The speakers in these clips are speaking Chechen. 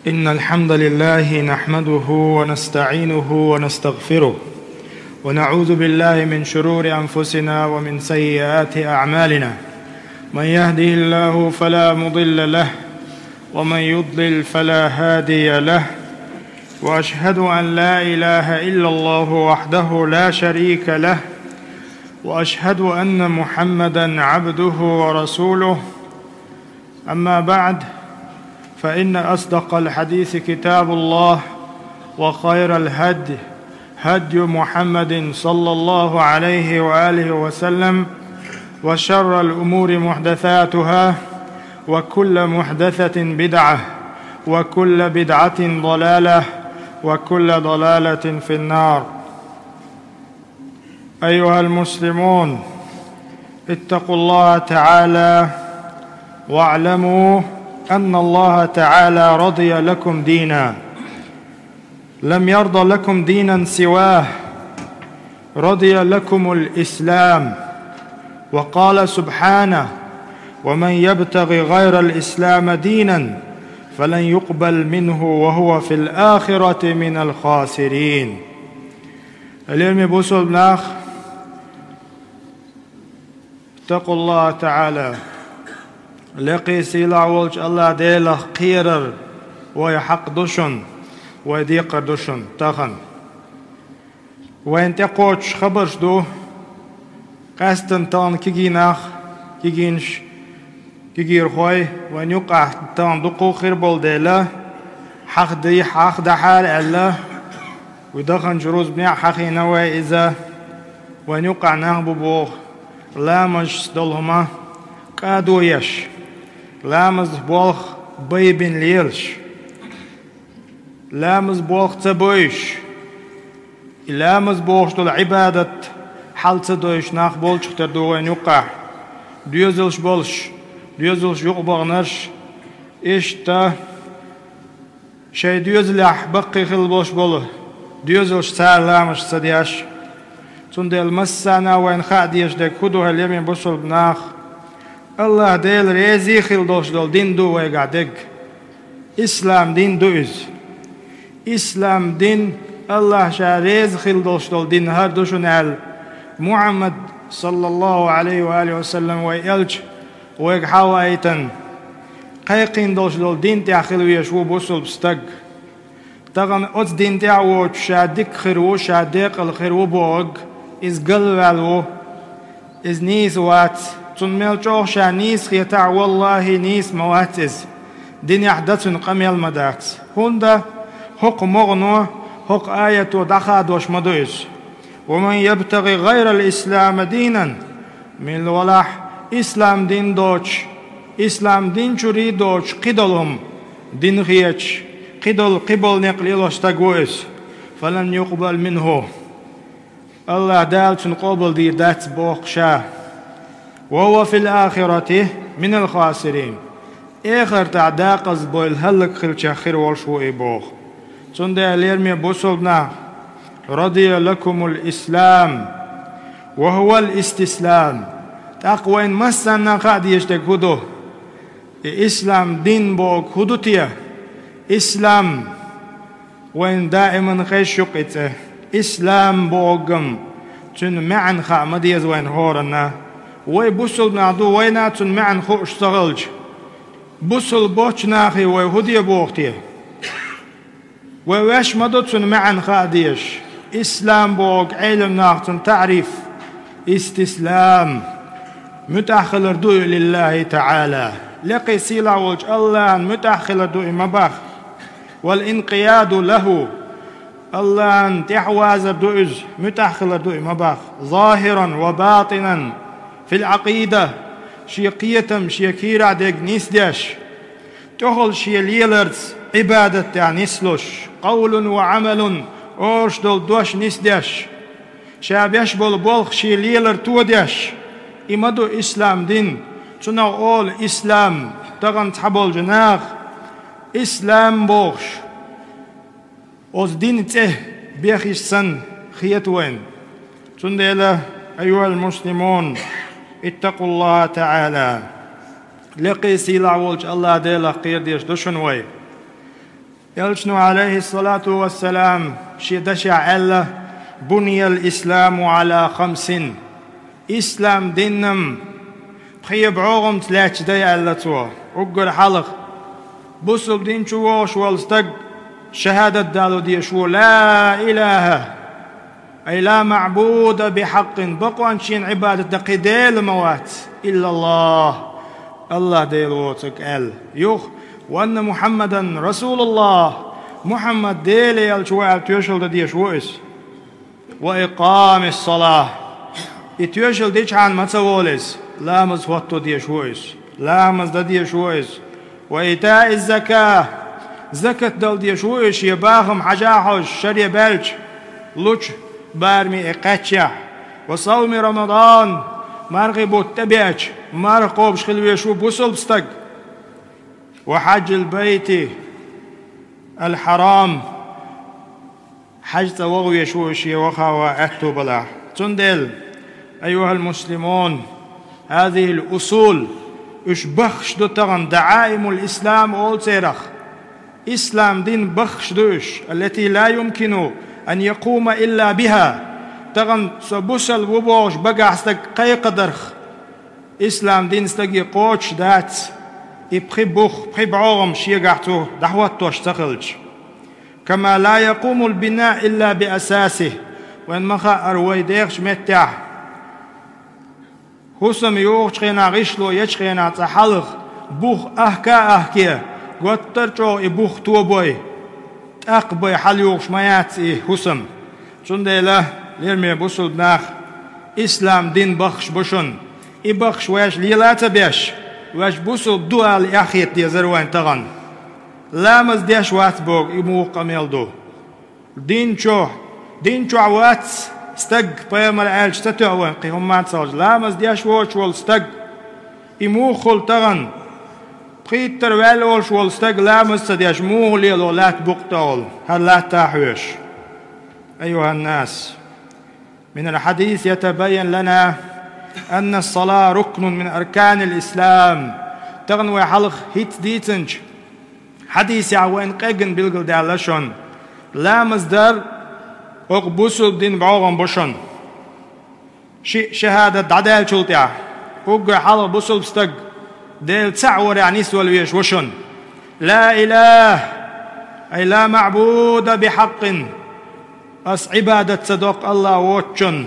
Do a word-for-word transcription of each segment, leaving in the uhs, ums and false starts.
إن الحمد لله نحمده ونستعينه ونستغفره، ونعوذ بالله من شرور أنفسنا ومن سيئات أعمالنا. من يهده الله فلا مضل له، ومن يضلل فلا هادي له. وأشهد أن لا إله إلا الله وحده لا شريك له، وأشهد أن محمدا عبده ورسوله. أما بعد، فإن أصدق الحديث كتاب الله، وخير الهدي هدي محمد صلى الله عليه وآله وسلم، وشر الأمور محدثاتها، وكل محدثة بدعة، وكل بدعة ضلالة، وكل ضلالة في النار. أيها المسلمون، اتقوا الله تعالى واعلموا أن الله تعالى رضي لكم دينا، لم يرض لكم دينا سواه، رضي لكم الإسلام. وقال سبحانه: ومن يبتغ غير الإسلام دينا فلن يقبل منه وهو في الآخرة من الخاسرين. Лераме бусулба нах, اتقوا الله تعالى. Лекхий сийлахь волчу АллахӀ Делах кхерар вай хьакъ ду шуна, вай декхар ду шуна тахана. Вайна тӀекхочуш хабарш ду, къаьстина тахана кегий нах, кегийнаш, кегийрхой вайна юкъахь тахана дукха хир болу дела, хьахдий-, хьахдахьара аьлла, вай даханчу рузбанехь хьахийна вай иза. Вайна юкъахь нах бу боху, ламазашца долу хӀума кӀадо еш, ламаз болх байбина лелаш, ламаз болх ца бойуш, и ламаз бохуш долу Ӏибадат хьал ца дойуш нах болчух тера ду вайна юкъахь, доьзалш болуш, доьзалш юкъабаханарш, иштта шайн доьзалехь баккхий хила болуш болу доьзалш цара ламазаш ца деш. Цундела массарна а вайна хаа дезаш дерг хӀун ду, хӀай лераме бусулба нах? АллахӀ Дела резий хила долуш долу дин ду вайгахь дерг. Ислам дин ду иза. Ислам дин АллахӀ Ша реза хила долуш долу дин хӀара ду шуна аьлла, Мухьаммад, саллаллаху Ӏалайхи ва алихи ва саллам, вай элча вайга хьа а ваийтина, кхайкхийна долуш долу дин тӀехь хила везаш ву бусулба стаг. Тахана оцу дин тӀехь а воцуш, ша дика хир ву, ша декъала хир ву бохург, иза галваьлла ву. Иза нийса вац. Цунна мел чӀогӀа ша нийса хетахь а, валлахӀи, нийса ма вац иза. Динехь дан цуьнан къамел ма дац. ХӀунда хӀокху могӀано, хӀокху аято дӀахадош ма ду иза. «Ва ман ябтагӀи гӀайрал ислама дийнан», мила валахь, ислам дин доцуш, ислам дин чуьра доцуш кхидолу хӀума дин хеташ, кхидолу, кхиболу некъ лелош стаг ву иза, «фалан юкъбал минху». АллахӀ Дала цунна къобалдийр дац боху ша. «Ва хӀува фил ахирати минал хасирин». Эхартахь дакъазбойла хӀаллакьхилча хир волуш ву и боху. Цундела, лераме бусулба нах, «радия лакумул ислам, ва хӀувал истислам». ТӀаккха вайна массарна а хаа дезаш дерг хӀун ду? И ислам дин бохург хӀун ду те? Ислам, вайна даиман хезаш ю-кх и цӀе. Ислам бохургам, цуьнан маьӀна хаа ма деза вайна хӀоранна. Вай бусулба нах ду, вайна а цуьнан маьӀна хууш ца хилча, бусулба боцчу нахе вай хӀун де боху те? Вай ваьш ма ду цуьнан маьӀна хаа дезаш. Ислам бохург, Ӏелам наха цуьнан таӀриф: истислам, муьтӀахь хилар ду и лиллахӀи таӀала. Лекхий сийлахь волчу АллахӀан муьтӀахь хилар ду и ма боху. «Вал инкъияду лахӀу». АллахӀан тӀаьхьавазар ду иза, муьтӀахь хилар ду и ма боху. «ЗахӀиран ва батӀинан фил Ӏакъида». Шен кхетам, шен кийрахь дерг нисдеш, тӀехула шен леларца, Ӏибадат тӀехь нислуш, «къавлун ва Ӏамалун», олуш долу дош нисдеш, ша беш болу болх шен лелар тодеш. И ма ду ислам дин. Цунах олу ислам, тахана цхьаболчу наха ислам бохуш, оцу динан цӀе бехиш санна хета вайна. Цундела, айюхал муслимун, иттакъуллахӀа таӀала. Лекхий сийлахь волчу АллахӀ Делах кхера дезаш ду шуна вай. Элчано, عليه الصلاة والسلام, шен дашехь аьлла: «بني الإسلام على خمس». Ислам дин-м пхи бӀогӀамца лаьтташ ду, аьлла цо. Уггар хьалха, бусалба дин чу вогӀуш волу стаг шахӀадат дало дезаш ву: «لا إله», ай, «لا معبود بحق», бакъонца шена Ӏибадат дан кхин Дела ма вац, «إلا الله», АллахӀ Дела воцург, аьлла. Юха: «وأن محمدا رسول الله», Мухьаммад Делан элча ву аьлла тоьшалла дан дезаш ву иза. «وإقام الصلاة», и тоьшалла дичхьана ма ца волу иза, ламаз хӀотто дезаш ву иза, ламаз дан дезаш ву иза. «وإيتاء الزكاة», закат дала дезаш ву иза, шен бахам хьажа хьожуш, шаре баьлча, лучу бараме и кхаьччехь. «وصوم رمضان», мархи бутт тӀебеача, марха кхобуш хила везаш ву бусалба стаг. «وحج البيت الحرام», хьаьж цӀа ваха везаш ву иза шен ваха ван аьтту балахь. Цундела, أيها المسلمون، هذه الأصول, уьш баххаш ду тахана, «دعائم الإسلام» олу церах. Ислам дин баххаш ду уьш, «التي لا يمكن أن يقوم إلا بها». Тахана со бусалба ву бохуш багахь стаг кхайкхадарх, ислам дин стаге кхочуш дац, и пхи бух, пхи бӀогӀам шегахь цо дӀахӀоттош ца хилча. «كما لا يقوم البناء إلا بأساسه». Вайн ма хаъара, вай дехачу меттехь хӀусам юхучу хенахь, гӀишло ечу хенахь цкъа хьалха бух ахка а ахке, готтар а чӀогӀа и бух тобой, тӀаккха бен хьалъюхуш ма яц и хӀусам. Цундела, лераме бусалба нах, ислам дин баххаш бу шуна. И баххаш ваьш лела а ца беш, ваьш бусалба ду ала эхь хета дезара вайн тахана. Ламаз деш вац боху, и муха къамел ду? Дин чохь, дин чохь вац стаг, пайхамара аьлча ца тоьа вайн кхин хӀумма а ца хилча, ламаз деш воцуш волу стаг, и муха хуьлу тахана? Пхийттара ваьлла волуш волу стаг ламаз ца деш, муха лело латта букъа тӀехула, хӀара латта а хьоьжуш? أيها الناس، من الحديث يتبين لنا أن الصلاة ركن من أركان الإسلام. Тахана вай хьалха хӀинцца дийцинчу хьадисехь вайна къеггина билгалдаьлла шуна, ламаз дар оцу бусалба дин бӀогӀам бу шуна. Шиъ шахӀадат дӀадаьллачул тӀаьхьа, уггар хьалха бусалба стаг Дела цхьаъ варехь нисвала везаш ву шуна. «لا إله», ай, «لا معبود بحق», ас Ӏибадат ца доккху АллахӀ воцучунна,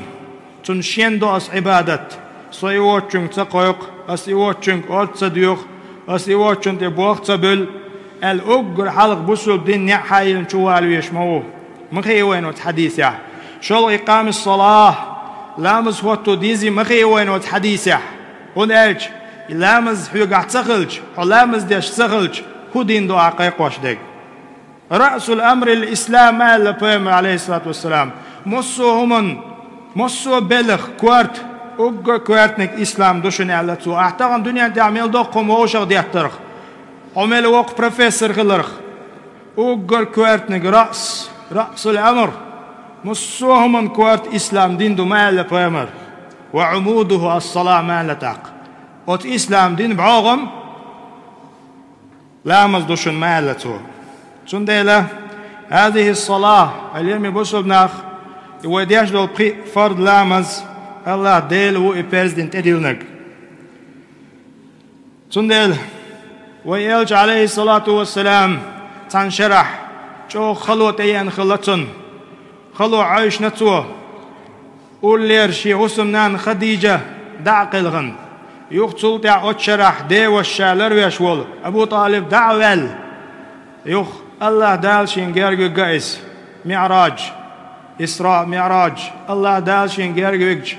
цунна шен до ас Ӏибадат, со и воцучуьнга ца кхойкху, ас и воцучуьнга орца ца доьху, ас и воцучунна тӀе болх ца буьллу, аьлла, уггар хьалха бусалба дин неӀ хьайиллина чу вала везаш ма ву. Ма хии вайна оцу хьадисехь. ШолгӀа, «икъамис-салахь», ламаз хӀотто дезий ма хии вайна оцу хьадисехь. ХӀунда аьлча и ламаз хьоьгахь ца хилча, хьо ламаз деш ца хилча, хӀун дин ду ахь кхайкхош дерг? «رأس الأمر الإسلام», аьлла пайхамара, عليه الصلاة والسلام. Массо а хӀуманна, массо а белхан корта, уггар коьртаниг ислам ду шуна, аьлла цо. Ахь тахана дуьнен тӀехь мел доккха хӀума вовшах деттарх, хьо мел воккха профессор хиларх, уггар коьртаниг, раъс, раъсул амр, массо а хӀуманна корта ислам дин ду ма аьлла пайхамара. «وعموده الصلاة» ма аьлла тӀаккха. Оцу ислам дин бӀогӀам ламаз ду шуна ма аьлла цо. Цундела, «هذه الصلاة», ай, лераме бусалба нах, и вай деш долу пхи фард ламаз, АллахӀ Дела ву и парз дина тӀедиллинарг. Цундела вай элча, عليه الصلاة والسلام, цхьана шарахь чӀогӀа хало тӀееана хилла цунна. Хало Ӏойшина цо, уллера шен хӀусамнана Хадижа дӀа а кхелхина, юха цул тӀаьхьа оцу шарахь деваша ша ларвеш волу Абу ТӀалиб дӀа а ваьлла, юха АллахӀ Дала шена герга вигна иза, миӀраж, Исраъ, миӀраж, АллахӀ Дала шена герга вигча,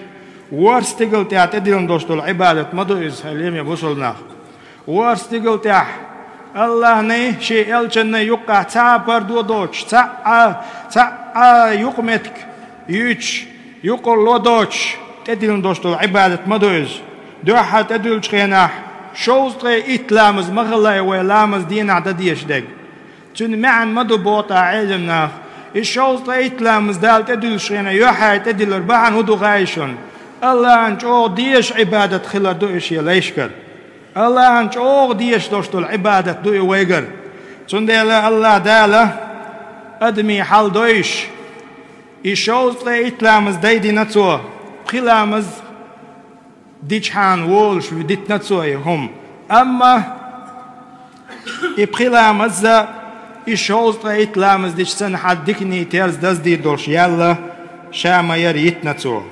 ворхӀ стигала тӀехь тӀедиллина долуш долу Ӏибадат ма ду иза, хьалеме бусалба нах. ВорхӀ стигала тӀехь АллахӀний, шен элчанний юккъехь цхьа а пардо доцуш, цхьа а, цхьа а юкъаметтиг юьйцуш, юкъарло доцуш тӀедиллина долуш долу Ӏибадат ма ду иза. Дуьххьара тӀедиллачу хенахь шовзткъе итт ламаз ма хилла и вай ламаз дийнахь дан дезаш дерг. Цуьнан маьӀна ма ду, боху тӀаккха Ӏелам наха, и шовзткъе итт ламаз Дала тӀедиллачу хенахь юьххьара тӀедиллар бахьана хӀун ду хаий шуна? АллахӀан чӀогӀа дезаш Ӏибадат хилар ду и шен лайшкара. АллахӀан чӀогӀа дезаш долуш долу Ӏибадат ду и вайгара. Цундела Аллахь Дала адамий хьал дойуш, и шовзткъе итт ламаз дайдина цо, пхи ламаз дичхьана волуш дитина цо и хӀума. Амма и пхи ламазза, и шовзткъе итт ламаз дича санна хьан диканийн терза даздийр долуш яьлла, ша ма яра йитина цо.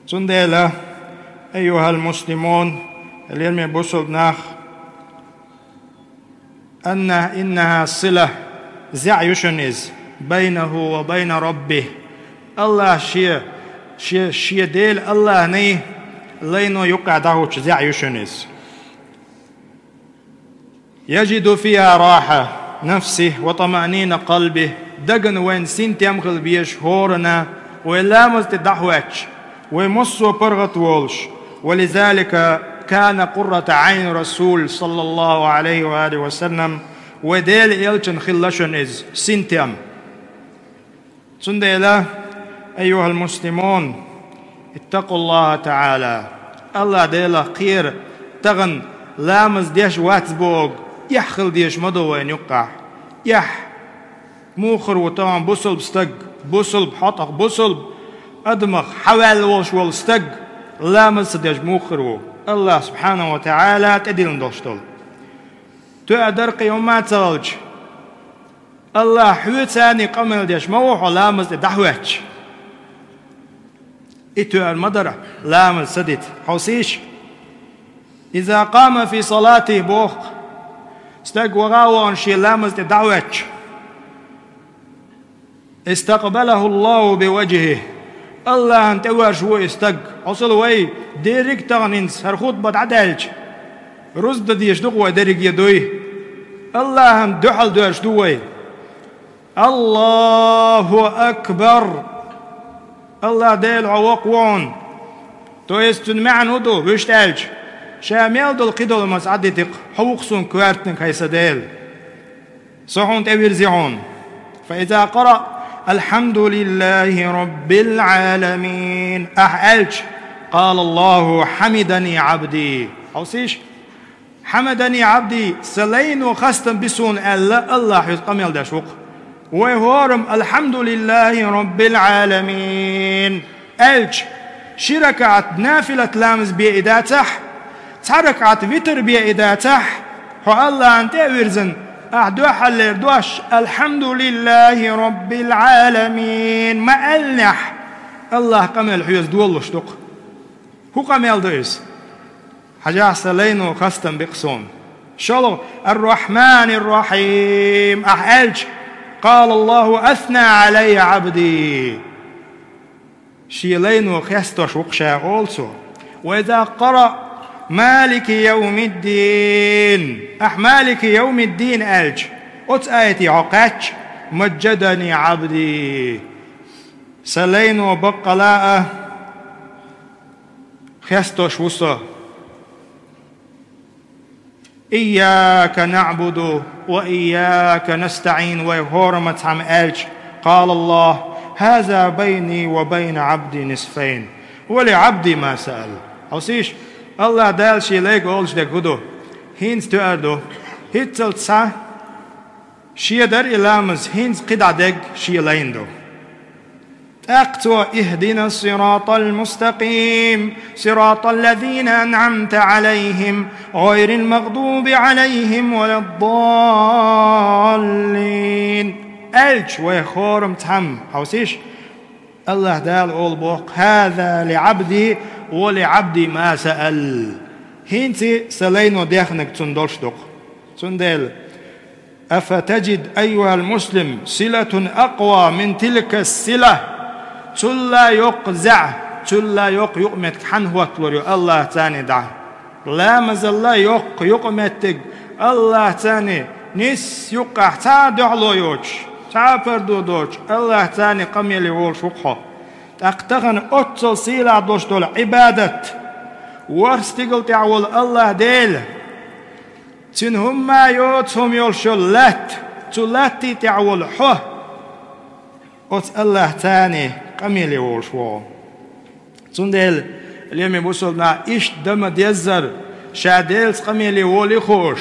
Цундела, айюхьал муслимун, лераме бусулба нах, анна иннаха сила, зӀе ю шуна иза, байнаху ва байна раббихи. Аллахь шен, шен, шен Дела Аллахьний лайно юккъехь дӀахӀуттуш зӀе ю шуна иза. Яжиду фиха рахьа нафсихи ва тамаънина къалбихи. Дагна вайн синтем хила безаш хӀоранна вай ламаз тӀе дӀахӀоьттича, вай массо а паргӀат волуш. Ва лизалика кана къуррата Ӏайни Расул, саллаллаху Ӏалайхи ва алихи ва саллам, вай Делан элчанна хилла шуна иза синтем. Цундела, айюхьал муслимун, иттакъуллахьа таӀала, Аллахь Делах кхера, тахана ламаз деш вац бохург эхь хила дезаш ма ду вайна юккъехь. Эхь муха хир ву тахана бусулба стаг, бусулба хьо тӀаккха бусулба адамах хьаваьлла волуш волу стаг ламаз ца деш муха хир ву, Аллахь субхьанаху ва таӀала тӀедиллина долуш долу. Тоьар дара кхин хӀумма а ца хилча, Аллахь хьоьца къамел деш ма ву хьо ламаз тӀе дӀахӀоьттича. И тоьар ма дара ламаз ца дита. Хьовсийша, иза къама фи салатихи боху, стаг ваха а вахана шен ламаз тӀе дӀахӀоьттича, истакъбалаху Аллаху би важхихи. Аллахьна тӀевоьрзуш ву и стаг. Хьовсал вай, дерриг а тахана хӀинца хӀара хутба дӀадаьлча, рузба дан дезаш ду-кх вай дерриге дуй. Аллахьна дуьхьал доьрзуш ду вай. Аллаху акбар! Аллахь Дела, хьо воккха ву хьуна! То есть цуьнан маьӀна хӀун ду, вуьшта аьлча, ша мел долу кхидолу маца Ӏадитикх, хьо ву-кх суна коьртаниг, хӀай сан Дела. Со хьуна тӀевирзи хьуна. Фа иза къараа: «Алхьамдулиллахьи раббил Ӏаламин», ахь аьлча, къала Аллаху: «Хьамидани Ӏабди». Хьовсийша? «Хьамадани Ӏабди», сан лайно хастам би суна аьлла, Аллахь хьоьца къамел деш ву-кх. Вай хӀораммо: «Алхьамдулиллахьи раббил Ӏаламин», аьлча, ши ракаӀат нафилат ламаз бен и дацахь, цхьа ракаӀат витр бен и дацахь, хьо Аллахьна тӀе а вирзина, ахь дуьххьарлера дош «Алхьамдулиллахьи раббил Ӏаламин» ма аьллинехь, Аллахь къамел хьоьца долалуш ду-кх. ХӀун къамел ду иза? Хьажахь, сан лайно хастам би-кх суна. ШолгӀа: «Ар-Рахьманир-Рахьим», ахь аьлча, къала Аллаху: «Асна Ӏалаййа Ӏабди». Шен лайно хестош ву-кх ша, олу цо. «Ва иза къараа: Малики явмиддин», ахь «Малики явмиддин» аьлча, оцу аяте хьо кхаьчча, «Маджадани Ӏабди». Сан лайно баккъала а хестош ву со. «Ийяка наӀбуду ва ийяка настаӀин», вай хӀораммо цхьамма аьлча, къала Аллаху: «Хаза байни ва байна Ӏабди нисфайн, ва ли Ӏабди ма саал». Хьовсийша, Аллахь Дала шен лайга олуш дерг хӀун ду? ХӀинца тоьар ду. ХӀинццалц схьа шен дара и ламаз, хӀинца кхидӀа дерг шен лайна ду. ТӀаккха цо: «Ихдина ссиратал мустакъим, сиратал лазина анӀамта Ӏалайхим, гӀайрил магъдуби Ӏалайхим ва ладдаллин», аьлча, вай хӀораммо цхьамма, хьовсийша, Аллахь Дала олу боху: «Хаза ли Ӏабди ва ли Ӏабди ма саал». ХӀинца сан лайно дехнарг цунна долуш ду-кх. Цундела, «Афатаджид, айюхьал муслим, силатан акъва мин тилка ссила?» Цулла йоккха зӀе, цулла йоккха юкъаметтиг хьанна хӀотталур ю Аллахьца дӀа? Ламазалла йоккха юкъаметтиг Аллахьца нисса юккъехь цхьа а дуьхьало йоцуш, цхьа а пардо доцуш, Аллахьца къамеле волуш ву-кх хьо. ТӀаккха тахана оццул сийлахь долуш долу Ӏибадат ворхӀ стигала тӀехь волу Аллахь Дела, Цуьнан хӀумма а йоцу хӀума йолуш йолу латта, цу латта тӀехь волу хьо, оцу Аллахьца къамеле волуш ву хьо. Цундела, лераме бусулба нах, иштта дан ма деззара, ша Делаца къамеле волий хууш,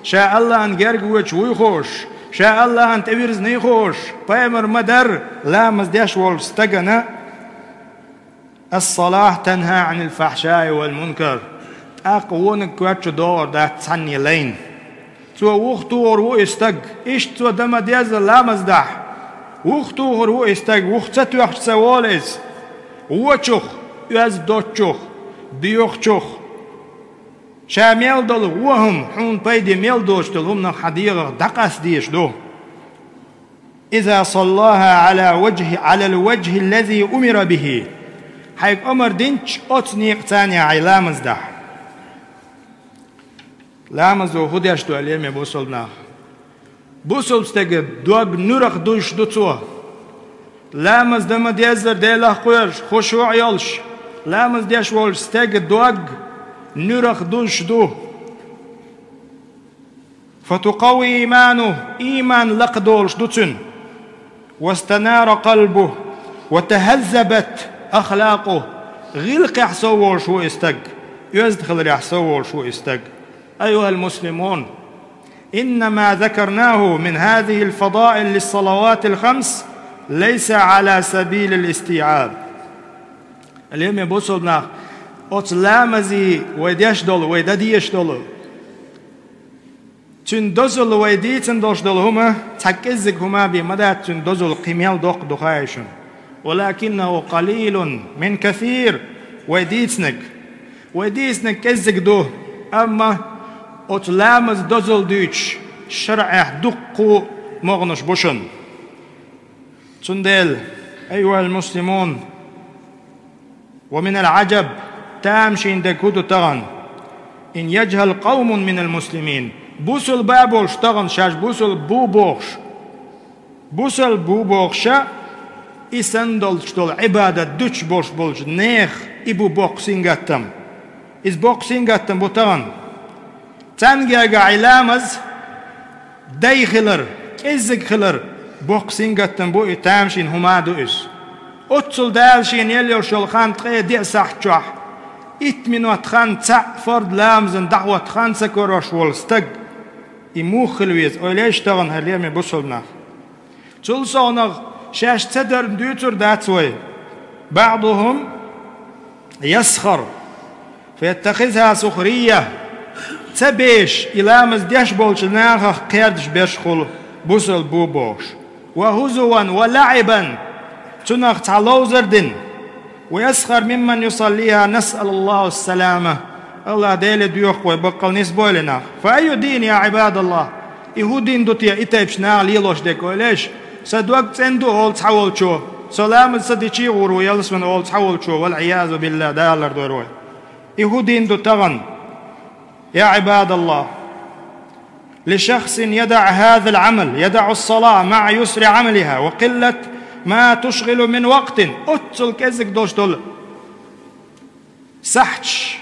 Ша Аллахьан герга воьдуш вуй хууш, ша Аллахьан тӀевирзина вуй хууш, пайхамар ма дарра ламаз деш волчу стагана: «Ас-салату танхьа Ӏанил фахьшаи вал мункар». ТӀаккха вониг коьрта чу догӀур дац цхьанне лайна. Цо вуха тухур ву и стаг, иштта цо дан ма деззара ламаз дахь. Вуха тухур ву и стаг, вуха ца тоьхча ца волу иза. Вочух, оьзда доцучух, боьхачух. Ша мел долу вон хӀума, хьуна пайде мел доцуш долу хӀуманах хьан дегӀах дӀакъаста дезаш ду. «Иза саллаха Ӏала ваджхи, Ӏалал ваджхи ллази умира бихи». Хьайга омар динчу оцу некъаца хьайн ламаз дахь. Ламазо хӀун деш ду, лераме бусалба нах? Бусалба стеган дог нуьрах дузуш ду цо. Ламаз дан ма деззара Делах кхоьруш, хушуъ йолуш, ламаз деш волчу стеган дог нуьрах дузуш ду. «Фатукъавви ийманаху», ийман лакхадолуш ду цуьнан. «Вастанара къалбуху, ва тахӀаззабат ахлакъуху». ГӀиллакхехь сов волуш ву и стаг, оьзда хиларехь сов волуш ву и стаг. Айюхал муслимун! «Иннама закарнаху мин хазихил фадаил лиссалаватил хамс, лайса Ӏала сабилил истиъаб». Лераме бусалба нах, оцу ламазе вай деш долу, вай дан дезаш долу, цуьнан дозалла вай дийцина долуш долу хӀума цхьа кӀеззиг хӀума бен ма дац, цуьнан дозалла кхин мел доккха ду хаий шуна. «Валакиннаху къалилун мин касир», вай дийцинарг. Вай дийцинарг кӀеззиг ду, амма оцу ламазан дозалла дуьйцуш шарӀехь дуккха а могӀанаш бу шуна. Цундела, айюхал муслимун, ва минал Ӏаджаб, тамашийна дерг хӀун ду тахана? «Ин яджхал къавмун минал муслимин». Бусалба болуш тахана, шаьш бусалба бу бохуш, бусалба бу бохуша, и санна долуш долу Ӏибадат дуьтуш болуш болчу нехан и бу боккха сингаттам. Иза боккха сингаттам бу тахана. Царна гергахь и ламаз дай хилар, кӀеззиг хилар боккха сингаттам бу, и тамашийна хӀума ду иза. Оццул Дала шена елла йолуш йолу хан ткъе диъ сахьт чохь, итт минот хан цхьаъ фард ламазан дӀахӀотта хан ца карош волу стаг, и муха хила веза, ойла еш тахана, хӀай лераме бусалба нах. Цул совнах шаьш ца дарна дуьйцур дац вай. «БаӀдухум ясхар, фаяттахизха сухрия». Ца беш, и ламаз деш болчу нахах кхердаш берш хуьлу, бусалба бу бохуш. «Ва хузуван ва лаӀибан». Цунах цхьа ловзар дина. «Ва ясхар мимман юсаллиха, насъалаллаху салама». Аллах Деле доьху вай баккъал нисбойла и нах. «Фа айю дин, я Ӏибадаллах?» И хӀун дин ду те, и тайпаш наха лелош дерг, ойла еш? «Сан дог цӀена ду», олу цхьаволчо, «сан ламаз ца дичий гӀур ву ялсаман», олу цхьаволчо, вал Ӏиязу биллах, Дала лардойла вай. И хӀун дин ду тахана, я Ӏибадаллах? «Ли шахсин ядаӀ хазал Ӏамал, ядаӀу ссала маӀа юсри Ӏамалиха ва къиллат ма тушгӀилу мин вакътин». Оццул кӀеззиг долуш долу сахьташ,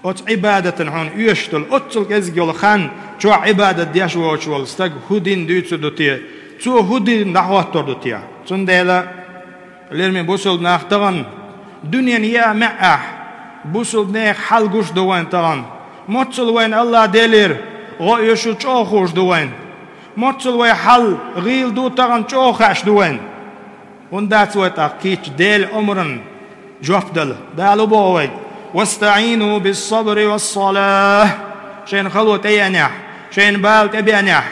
оцу Ӏибадатана хьуна оьшуш долу оццул кӀеззиг йолу хан чохь Ӏибадат деш воцуш волу стаг хӀун дин дуьйцур ду те? Цо хӀун дин дӀахӀоттор ду те? Цундела, лераме бусалба нах, тахана дуьненан еа маьӀӀехь, бусалба нехан хьал гуш ду вайн тахана. Моццул вайна Аллах Делера гӀо оьшуш чӀогӀа хууш ду вайна. Моццул вай хьал гӀийла ду тахана, чӀогӀа хаьаш ду вайна. ХӀунда дац вай тӀаккха кийча Делан омранна жоп дала? Дала боху вайга: «ВастаӀину биссабри вассалахӀ». Шайна хало тӀееанехь, шайна бала тӀебеанехь,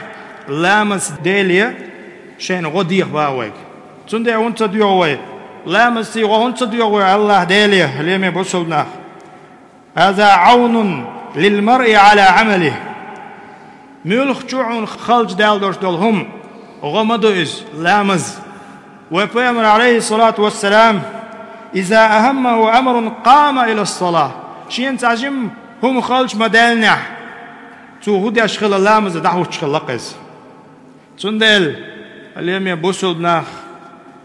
ламаз Деле шайна гӀо деха боху вайга. Цундела хӀунда ца доьху вай? Ламазций гӀо хӀунда ца доьху вай Аллах Деле, лераме бусалба нах? «Хаза Ӏавнун лил маръи Ӏала Ӏамалихи». Муьлххачу хьуна халчу даьлла долуш долу хӀума, гӀо ма ду иза, ламаз. Вай пайхамар, Ӏалайхиссалату вассалам: «Иза ахӀаммаху амрун къама илассалахӀ». Шена цхьа жимма хӀума халчу ма даьллинехь, цо хӀун деш хила, ламаза дӀахӀуттуш хила-кх иза. Цундела, лераме бусалба нах,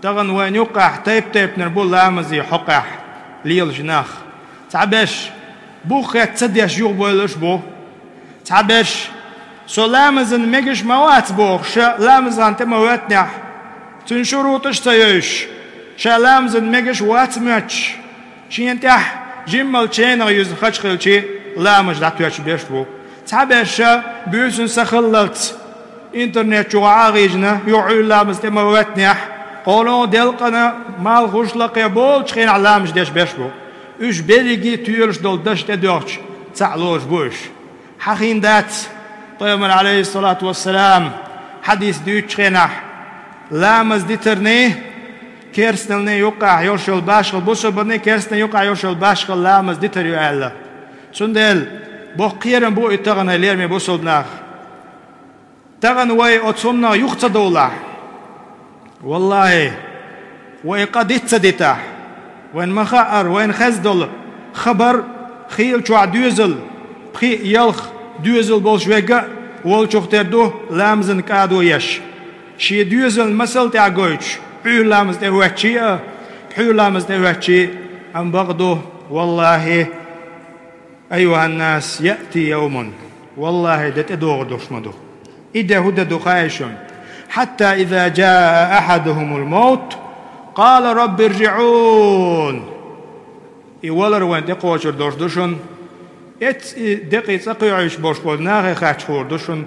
тахана вайна юккъехь тайп-тайпанара бу ламазе хьокъехь лелаш нах. Цхьаберш буххетта ца деш юхабевлларш бу. Цхьаберш, со ламазан мегаш ма вац бохуш, ша ламазан тӀе ма хӀоьттинехь, цуьнан шурутӀаш а ца йовзуш, ша ламазан мегаш вац моьттуш, шена тӀехь жиммал ченах юьзна хача хилча, ламазаш дӀатоьттуш берш бу. Цхьаберш буьйсанна сахиллалц интернет чу гӀо а гӀийжина, юха Ӏуьйра ламаз тӀе ма воьттинехь, кхоалгӀа делкъана малхбуш лакхе болчу хенахь ламаз деш берш бу. Уьш берриге а тоьлуш долу дашна тӀедоьгӀча цхьаъ лоруш бу уьш. Хьан хин дац, Пайхамар, Ӏалайхиссалату вассалам, хьадис дуьйцучу хенахь, ламаз дитарний, керстаналний юккъехь йолуш йолу башхалла, бусалбанний, керстаналний юккъехь йолуш йолу башхалла ламаз дитар ю аьлла. Цундела боккха кхерам бу и тахана, лераме бусалба нах. Тахана вай оцу хӀуманах юха ца довлахь, валлахӀи, вай къа диц ца дитахь, вайн ма-хаъара, вайна хезна долу хабар, хийла чохь доьзал, пхиъ, ялх доьзал болуш верг а волчух тера ду ламазан кӀадо еш. Шен доьзална масал тӀехь гойтуш, Ӏуьйра ламаз тӀе хӀоьттича а, пхьуьйра ламаз тӀе хӀоьттича а, амма бакъ ду, валлахӀи, أيها الناس، يأتي يوم، валлахӀи, де тӀедогӀур долуш ма ду. И де хӀун де ду хаьий шуна? حتى إذا جاء أحدهم الموت قال رب ارجعون. И валар вайн тӀекхочур долуш ду шуна. Эццахь и декъий цӀа кхоьхьуьйтуш болуш болу нахе хаттар хуур ду шуна.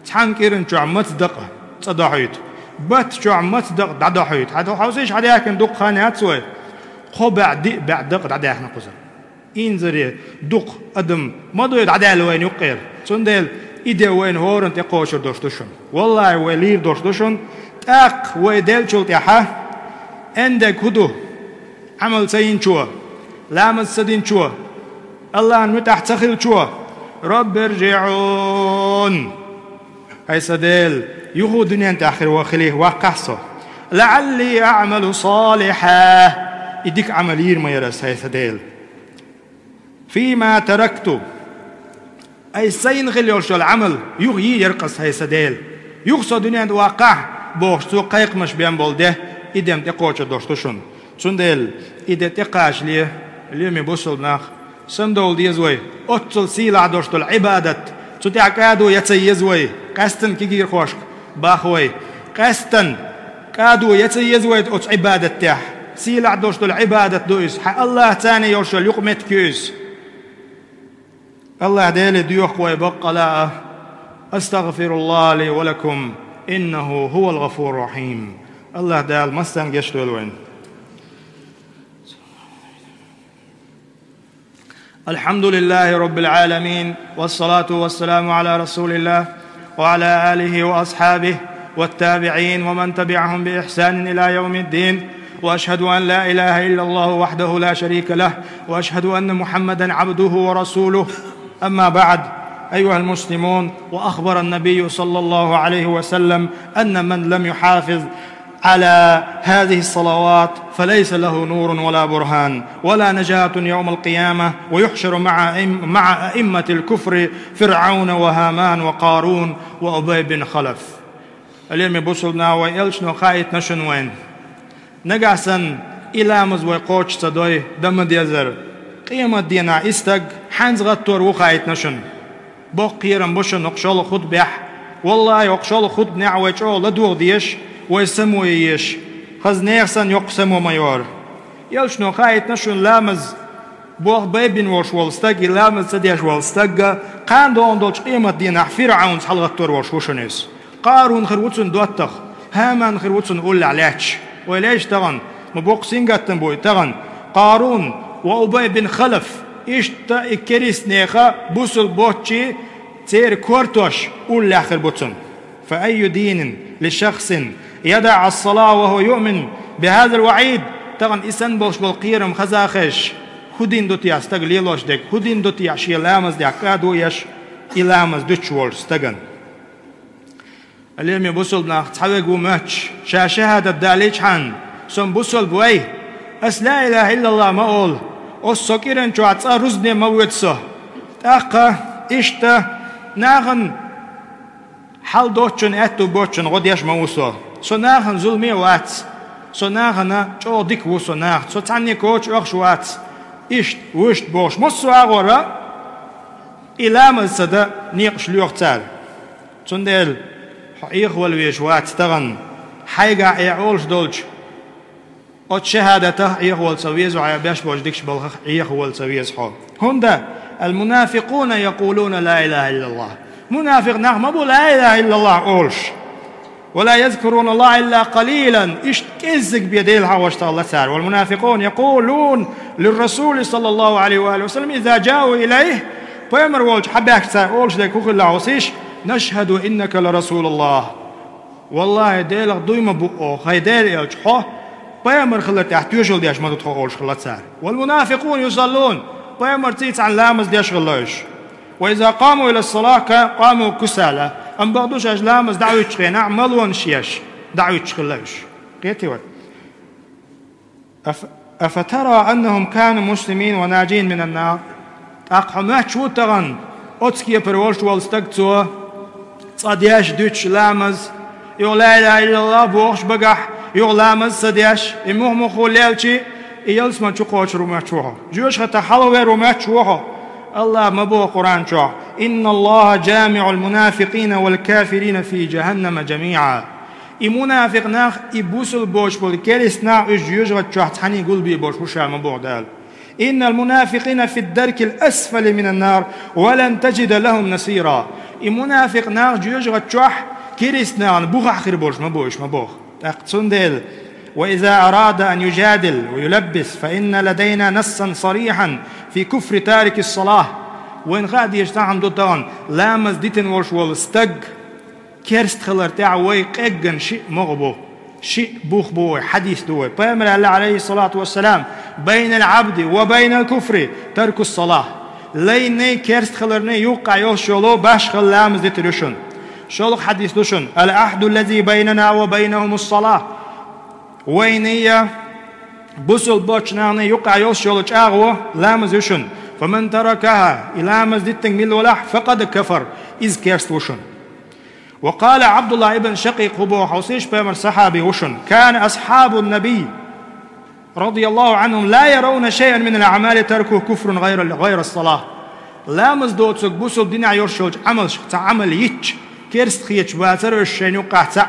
Цхьана кӀиран чохь маца дакъа цӀа дохьуьйту, батта чохь маца дакъа дӀадохьуьйту. Хьан хьовсийша, хьан даьхкина дукха хан яц вай? Кхо бӀе, диъ бӀе дакъа дӀадаьхна кхузара. Инзаре дукха адам ма дуй дӀадаьлла вайна юккъера. Цундела и де вайна хӀоранна тӀекхочур долуш ду шуна. ВаллахӀи, вай лийр долуш ду шуна. ТӀаккха вай деллачул тӀаьхьа эндерг хӀун ду? Ӏамал ца йинчо, ламаз ца динчо, АллахӀан муьтӀахь ца хилчо: رب ارجعون. ХӀай сан Дела, юха дуьнен тӀехь хир ван хилий, ваккхахьа со. لعلي أعمل صالحا. И дика Ӏамал йийр ма яра ас, хӀай сан Дела. فيما تركت. Ай, сайна хила йолуш йолу Ӏамал юха йийр яра ас, хӀай сан Дела. Юха со дуьнен тӀе ваккхахь, бохуш, цо кхайкхамаш бен болу де, и де-м тӀекхочур долуш ду шуна. Цундела и де тӀекхачале, лераме бусалба нах, самадовла деза вай оццул сийлахь долуш долу Ӏибадат. Цу тӀехь кӀадо ян ца еза вай, къаьстина кегийрхошка баха вай. Къаьстина кӀадо ян ца еза вай оцу Ӏибадат тӀехь. Сийлахь долуш долу Ӏибадат ду иза, хьан АллахӀаца йолуш йолу юкъаметтиг ю иза. АллахӀ Деле доьху вай баккъала а. أستغفر الله لي ولكم، إنه هو الغفور الرحيم. АллахӀ Дала массарна гечдойла вайна. الحمد لله رب العالمين، والصلاة والسلام على رسول الله وعلى آله وأصحابه والتابعين ومن تبعهم بإحسان إلى يوم الدين. وأشهد أن لا إله إلا الله وحده لا شريك له، وأشهد أن محمدا عبده ورسوله. أما بعد، أيها المسلمون، وأخبر النبي صلى الله عليه وسلم أن من لم يحافظ على هذه الصلوات فليس له نور ولا برهان ولا نجاة يوم القيامة، ويحشر مع أئم-، مع أئمة الكفر فرعون وهامان وقارون وأبي بن خلف. Лераме бусалба нах, вай элчано хаийтина шуна вайна. Нагахь санна и ламаз вай кхочуш ца дой, дан ма дезара, къематдийнахь и стаг хьанца гӀаттор ву хаийтина шуна. Боккха кхерам бу шуна хӀокху шолгӀа хутбехь. ВаллахӀи, хӀокху шолгӀа хутбанехь вай чӀогӀа ладогӀа дезаш, вай само ян езаш. Хаза нехан санна йоккха само ма йора. Элчано хаийтина шуна ламаз боху байбина волуш волу стаг, и ламаз ца деш волу стаг, кхана догӀун долчу къематдийнахь ФирӀаунца хьалагӀаттор волуш ву шуна иза. Къарун хир ву цунна доттагӀа, ХӀаман хир ву цунна уллехь лаьтташ. Вай лайша тахана, ма боккха сингаттам бу и тахана. Къарун ва Убай бин Халаф, иштта и керист нехан бусалба боцчий церан кортош уллехь хир бу цунна. فأي دين لشخص يدع الصلاة وهو يؤمن بهذا الوعيد؟ Тахана и санна болуш болу кхерам хаза хезаш, хӀун дин ду те стага лелош дерг, хӀун дин ду те шен ламаз дехь кӀадо еш, и ламаз дуьтуш волчу стагана? Лераме бусалба нах, цхьаверг ву моьттуш, ша шахӀадат далийчхьана, со бусалба вай, ас ла илаха иллаллах ма олу, оцу со кӀиран чохь цкъа рузбане ма воьду со. ТӀаккха, иштта, нахана хьал доцучун, аьтту боцучун гӀо деш ма ву со. Со нахана зуламе а вац. Со нахана чӀогӀа дика ву со нахаца. Со цхьанне коча оьхуш вац. Иштта, вуьшта бохуш, массо а агӀора и ламаз ца дан некъаш лоьху цара. Цундела хьо Ӏехавала везаш вац тахана, хьайгахь э олуш долчу оцу шахӀадатах Ӏехавала ца веза хьо, я беш болчу дикачу балхах Ӏехавала ца веза хьо. ХӀунда المنافقون يقولون لا إله إلا الله. Мунафикъ нах ма бу لا إله إلا الله олуш. ولا يذكرون الله إلا قليلا. Иштта кӀеззиг бен Дела хьахош тахалла цара. والمنافقون يقولون للرسول صلى الله عليه وآله وسلم إذا جاءوا إليه. Пайхамар волчу хьабаьхча цара олуш дерг хӀун хилла хьовсийша: نشهد إنك لرسول الله. Валлахьи, Делах дуй ма бу оха, хӀай Делан элча, хьо пайхамар хилар тӀехь тоьшалла деш ма ду тхо олуш хилла цара. والمنافقون يصلون. Пайхамарций цхьаьна ламаз деш хилла уьш. وإذا قاموا إلى الصلاة قاموا كسالى. Амма бакъду шаьш ламаз дӀахӀуьттучу хенахь малонаш еш дӀахӀуьттуш хилла уьш. Кхетий вай? أف-، أفترى أنهم كانوا مسلمين وناجين من النار؟ ТӀаккха хьо моьттуш ву тахана оцу кепара волуш волу стаг, цо цкъа деш дуьтуш ламаз, юха لا إله إلا الله бохуш багахь, юха ламаз ца деш, и муха-муха лелчи, и ялсамани чу кхочур ву моьттуш ву хьо? Жоьжахатех хьалхавер ву моьттуш ву хьо? АллахӀа ма боху Къуръан чохь: إن الله جامع المنافقين والكافرين في جهنم جميعا. И мунафикъ нах, и бусалба боцуш болу керста нах уьш жоьжахати чохь цхьаьний гулбе болуш бу ша ма боху Дала. إن المنافقين في الدرك الأسفل من النار ولن تجد لهم نصيرا. И мунафикъ нах жоьжахати чохь керста нахана бухахь хир болуш ма бу уьш ма боху. ТӀаккха цундела: وإذا أراد أن يجادل ويلبس فإن لدينا نصا صريحا في كفر تارك الصلاة. Вайна хаа дезаш цхьа хӀума ду тахана: ламаз дитина волуш волу стаг керста хилар тӀехь вай къеггина шиъ могӀа бу, шиъ бух бу вай, хьадис ду вай. Пайхамара аьлла, عليه الصلاة والسلام: بين العبد وبين الكفر ترك الصلاة. Лайнний, керста хиларний юккъехь йолуш йолу башхалла ламаз дитар ю шуна. ШолгӀа хьадис ду шуна: العهد الذي بيننا وبينهم الصلاة. Вайний, бусалба боцчу наханий юккъехь йолуш йолу чӀагӀо ламаз ю шуна. فمن تركها, и ламаз диттинарг мила валахь, فقد كفر, иза керста ву шуна. وقال عبد الله بن شقيق, хӀун боху хьовсийша, пайхамаран сахьаби ву шуна: كان أصحاب النبي رضي الله عنهم لا يرون شيئا من الأعمال تركه كفر غير، غير الصلاة. Ламаз доцург бусалба динехь йолуш йолчу Ӏамалшах цхьа Ӏамал йитча, керста хеташ бацара уьш шайна юккъехь цхьаъ.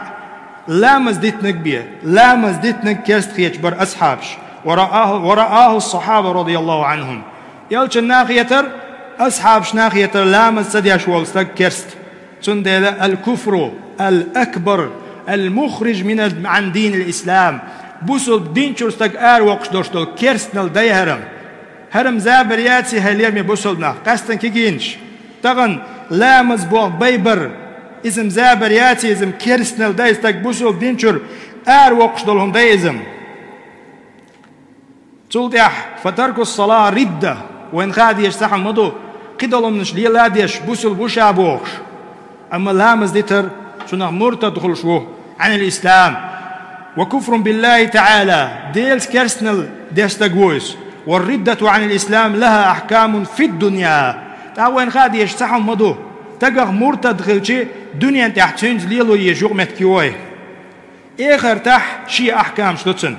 Ламаз дитинарг бен, ламаз дитинарг керста хеташ бара асхьабаш. ورآه، ورآه الصحابة رضي الله عنهم. Элчанна а хетара, асхьабашна а хетара ламаз ца деш волу стаг керста. Цундела الكفر الأكبر المخرج من، عن دين الإسلام. Бусалба дин чуьра стаг аравоккхуш долуш долу керстанал дай хӀара-м. ХӀара-м забар яций, хӀай лераме бусалба нах, къаьстина кегийнаш. Тахана ламаз боху байбар, иза-м забар яций, иза-м керстанал дай, стаг бусалба дин чуьра аравоккхуш долу хӀума дай иза-м. Цул тӀаьхьа: فترك الصلاة ردة. Вайна хаа дезаш цхьа хӀума ма ду, кхидолу хӀуманаш лела а деш, бусалба ву ша бохуш. Амма ламаз дитар цунах муртад хуьлуш ву, عن الإسلام. وكفر بالله تعالى, Делаца керстанал деш стаг ву иза. والردة عن الإسلام لها أحكام في الدنيا. ТӀаккха вайна хаа дезаш цхьа хӀума ма ду, стагах муртад хилчи, дуьнен тӀехь цуьнца лело езаш юкъаметтиг ю вай. Эхартахь шен ахькамаш ду цуьнан.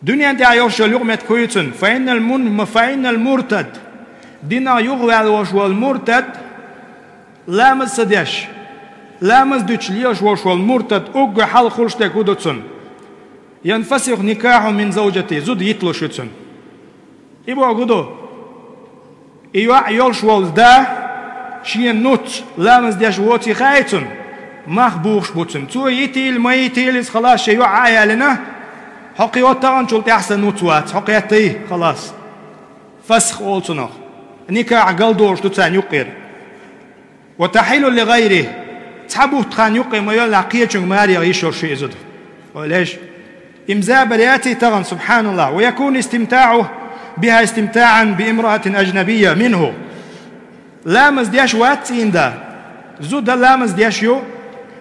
Дуьнен тӀехь йолуш йолу юкъаметтиг хӀун ю цуьнан? فإن المن-، فإن المرتد. Динах юхаваьлла волуш волу муртад, ламаз ца деш, ламаз дуьтуш лелаш волуш волу муртад, уггар хьалха хуьлуш дерг хӀун ду цуьнан? ينفسخ نكاحه من زوجته, зуда йиталуш ю цуьнан. И бохург хӀун ду? И йоӀ йолуш волу да, шен нуц ламаз деш воций хаьий цунна, мах бухуш бу цуьнан. Цо йитийла, ма йитийла, иза халас шен йоӀ а яьллина, хьо кхин таханчул тӀаьхьа сан нуц вац, хьо кхеттий, халас. Фасх олу цунах. Никахь галдолуш ду царна юккъера. وتحل لغيره. Цхьа бутт хан юккъе ма йоллахь, кхечуьнга маре яха йиш йолуш ю иза зуда. Ойла еш. Им забар яций тахана, سبحان الله. ويكون استمتاعه بها استمتاعا بامرأة أجنبية منه. Ламаз деш вац цӀийнда. Зуда ламаз деш ю,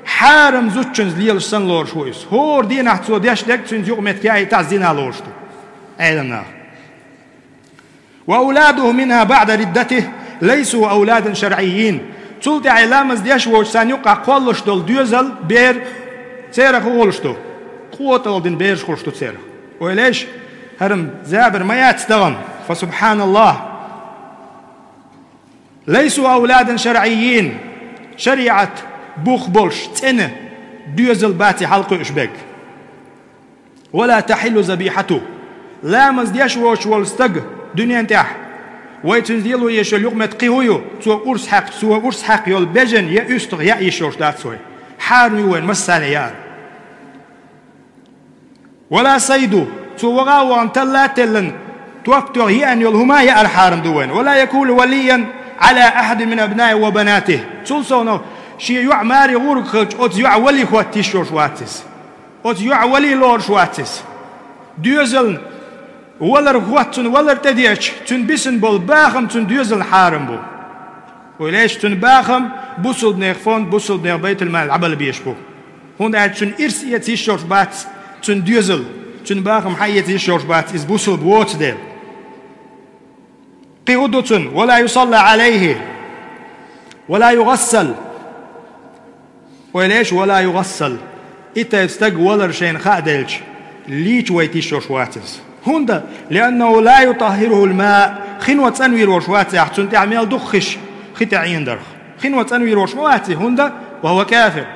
хьарам зудчуьнца лелаш санна лоруш ву иза. ХӀора дийнахь цо деш дерг цуьнца юкъаметтиг яийтахь, зина лоруш ду. Ӏеламнаха. وأولاده منها بعد ردته ليسوا أولادا شرعيين. Цул тӀаьхьа ламаз деш воцуш царна юккъахь кхоллуш долу доьзал, бер, церах хӀун хуьлуш ду? КъотӀалла дина бераш хуьлуш ду церах. Ойла еш, хӀара-м забар ма яц тахана, فسبحان الله. ليسوا أولادا شرعيين. ШариӀат бух болуш, цӀена доьзал бац и хьалакхуьуш берг. ولا تحل ذبيحته. Ламаз деш воцуш волу стаг дуьнен тӀехь, Вай цуьнца лело езаш йолу юкъаметтиг кхин хӀун ю? Цо урс хьаькхча, цо урс хьаькхна йолу бежана я уьстагӀ яа йиш йолуш дац вай. Хьарам ю вайна массарна яар. «Ва ла сайду», цо ваха а вахана, талла а теллина, топ тоьхна еана йолу хӀума яар хьарам ду вайна. «Ва ла якуну валиййан Ӏала ахьадин мин абнаихи ва банатихи». Цул совнаха шен йоӀ маре гӀург хилча, оцу йоӀан вали хӀотта йиш йолуш вац иза. Оцу йоӀан вали лоруш вац иза. Доьзална валар хӀотта, цуьнан валар тӀедеъча, цуьнан бисина болу бахам цуьнан доьзална хьарам бу. Ойла еш, цуьнан бахам бусалбанехан фонд, бусалбанехан байтулмале дӀабала безаш бу. ХӀунда аьлча цуьнан ирс эца йиш йолуш бац цуьнан доьзал, цуьнан бахам хьаэца йиш йолуш бац иза бусалба воцу дела. Кхин хӀун ду цунна? «Ва ла юсалла Ӏалайхи, ва ла югӀассал». Ойла еш, «ва ла югӀассал». И тайпа стаг валар шайна хаа делча, лийча вайта йиш йолуш вац иза. ХӀунда? «Лианнаху ла ютаххирухул ма». Хино цӀанвийр волуш вац ахь, цунна тӀехь мел дукха хиш, хи тӀе Ӏийна дарх. Хино цӀанвийр волуш ма вац и, хӀунда? «Ва хӀува кафир».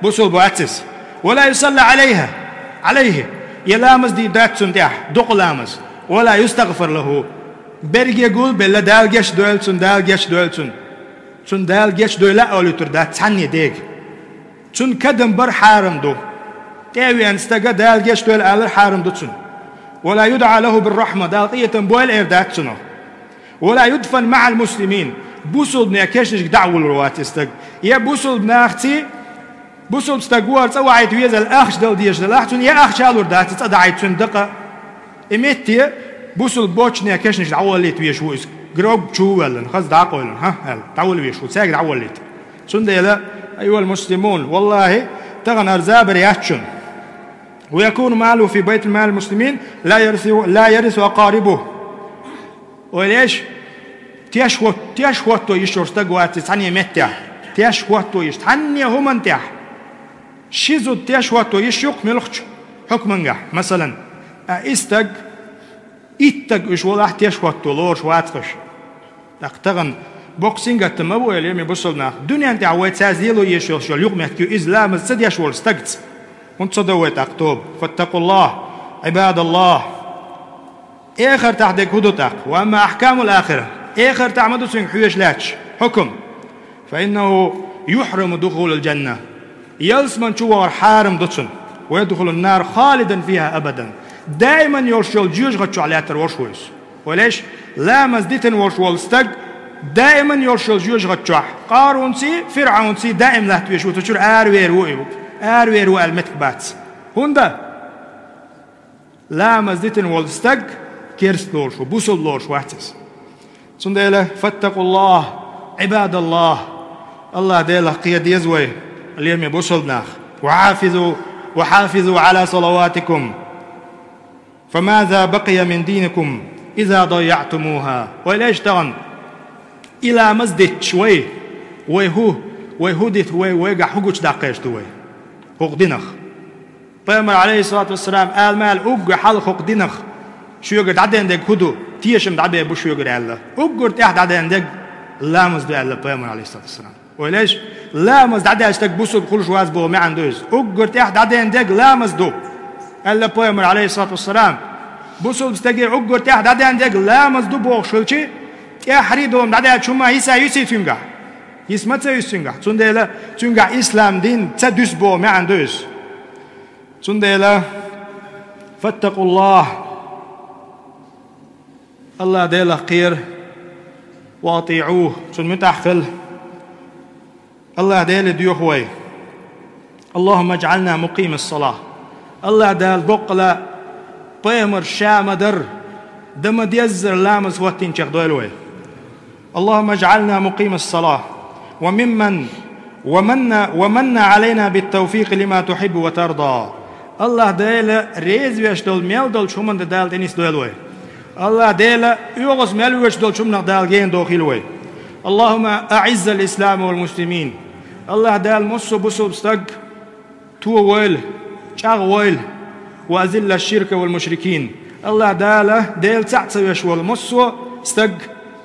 Бусалба вац иза. «Ва ла юсалла Ӏалайха, Ӏалайхи». Я ламаз дийр дац цунна тӀехь, докъа ламаз. «Ва ла юстагӀфар лаху». Берриге гулбелла Дала гечдойла цунна, Дала гечдойла цунна. Цунна Дала гечдойла а олуьйтур дац цхьанне дега. Цунна кадам бар хьарам ду. ТӀе а веана стага Дала гечдойла алар хьарам ду цунна. «Ва ла юдӀа лаху биррахьма», Дала къинхетам бойла эр дац цунах. «Ва ла юдфан маӀал муслимин». Бусалбанехан кешнашка дӀа а вуллур вац и стаг. Я бусалба нахаций, бусалба стаг ву, хӀара цӀа вахьийта веза аьлла ахча дала дезаш делахь, цунна я ахча а лур дац, цӀа дахьийта цуьнан дакъа. И метте бусалба боцчунехан кешнашка дӀаволлийта везаш ву иза. Гроб чу ву ваьллина, хаза дӀа а къойлина, хӀа, аьлла, дӀавулла везаш ву, цаьрга дӀаволлийта. Цундела, айюхал муслимун, валлахӀи, тахана хӀара забар яц шуна. «Ва якуну малуху фи байтималил муслимин, ла ярису, ла ярису акъарибуху». Ойла еш, теш хӀот-, теш хӀотто йиш йолуш стаг вац иза цхьанне меттехь. Теш хӀотто йиш, цхьанне хӀуманна тӀехь. Ши зуда теш хӀотто йиш ю-кх муьлххачу хьукмангахь. Масалан, а и стаг, итт стаг уьш волахь, теш хӀотто лоруш вац-кх уьш. ТӀаккха тахана боккха сингаттам ма бу, лераме бусалба нах. Дуьнен тӀехь вай цаьрца лело езаш йолуш йолу юкъаметтиг ю иза, ламаз ца деш волу стагца. ХӀунда ца до вай тӀаккха тоба? «Фаттакъуллахь, Ӏибадаллахь». Эхартахь дерг хӀун ду тӀаккха? «Ва амма ахькамул ахира». Эхартахь ма ду цуьнга хьоьжуш лаьтташ хьукам. «Фа иннаху юхьраму духулал джанна». Ялсамани чу вахар хьарам ду цунна. «Ва ядхулун нара халидан фиха абадан». Даиман йолуш йолу жоьжахати чохь лаьттар волуш ву иза. Ойла еш, ламаз дитина волуш волу стаг даиман йолуш йолу жоьжахати чохь, Къарунций, ФирӀаунций даим латта везаш ву, цу чуьра аравер ву и, аравер ву аьлла меттиг бац. ХӀунда? Ламаз дитина волу стаг керста лоруш ву, бусалба лоруш вац иза. Цундела, «Фаттакъуллахь, Ӏибадаллахь», АллахӀ Делах кхера деза вай, лераме бусалба нах. «Ва хьафизу, ва хьафизу Ӏала салаватикум. Фамаза бакъия мин динакум иза дайяътумуха». Ойла еш тахана, и ламаз дитча вай, вай хӀу, вай хӀу дита, вай, вайгахь хӀу гучудаккхийта ду вай хӀокху динах? Пайхамар, Ӏалайхиссалату вассалам, ала ма аьлла, уггар хьалха хӀокху динах шуьгара дӀаден дерг хӀун ду, тешам дӀабер бу шуьгара аьлла. Уггар тӀаьхьа дӀаден дерг ламаз ду аьлла Пайхамар, Ӏалайхиссалату вассалам. Ойла еш, ламаз дӀадаьлча стаг бусалба хуьлуш вац боху маьӀна ду иза. Уггар тӀаьхьа дӀаден дерг ламаз ду, аьлла Пайхамар, Ӏалайхиссалату вассалам. Бусалба стаге уггар тӀаьхьа дӀаден дерг ламаз ду бохуш хилча, тӀаьххьарий долу дӀадаьллачу хӀума йиса юьсий цуьнгахь? Йиса ма ца юьсу цуьнгахь. Цундела цуьнгахь ислам дин ца дуьсу боху маьӀна ду иза. Цундела, «Фаттакъуллахь», АллахӀ Делах кхера, «ва атиӀуху», Цунна муьтӀахь хила. АллахӀ Деле доьху вай. «Аллахумма иджӀална мукъимас-салахь». АллахӀ Дала боккъала Пайхамар ша ма-дарра, дан ма-деззара ламаз хӀоттийначех дойла вай. «Аллахумма иджӀална мукъимас-салахь, ва мимман, ва манна, ва манна Ӏалайна бит-тавфикъи лима тухьиббу ва тарда». АллахӀ Дела реза веш долу мел долчу хӀуманна Дала тӀенисдойла вай. АллахӀ Дела оьгӀаз мел воьдуш долчу хӀуманах Дала гена дохийла вай. «Аллахумма аӀиззал-ислама вал-муслимин». АллахӀ Дала массо а бусалба стаг товойла, чӀагӀвойла, «ва азиллаш-ширка вал-мушрикин». АллахӀ Дала, Дела цхьаъ ца веш волу массо а стаг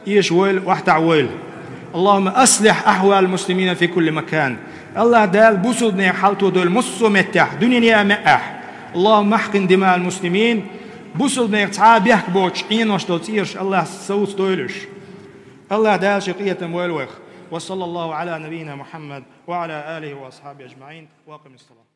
эшавойла, охьатаӀавойла. «Аллахумма аслихь ахьвалал-муслимина фи кулли макан». АллахӀ Дала бусалбанехан хьал тодойла массо а меттехь, дуьненан а, маьӀӀехь. «Аллахумма ахькъин димаал-муслимин». Бусалбанехан цхьа а бехк боцуш Ӏенош долу цӀераш АллахӀа совцадойла уьш. АллахӀ Дала ший къинхетам войла вайх. وصلى الله على نبينا محمد وعلى آله وأصحابه أجمعين. وأقم الصلاة.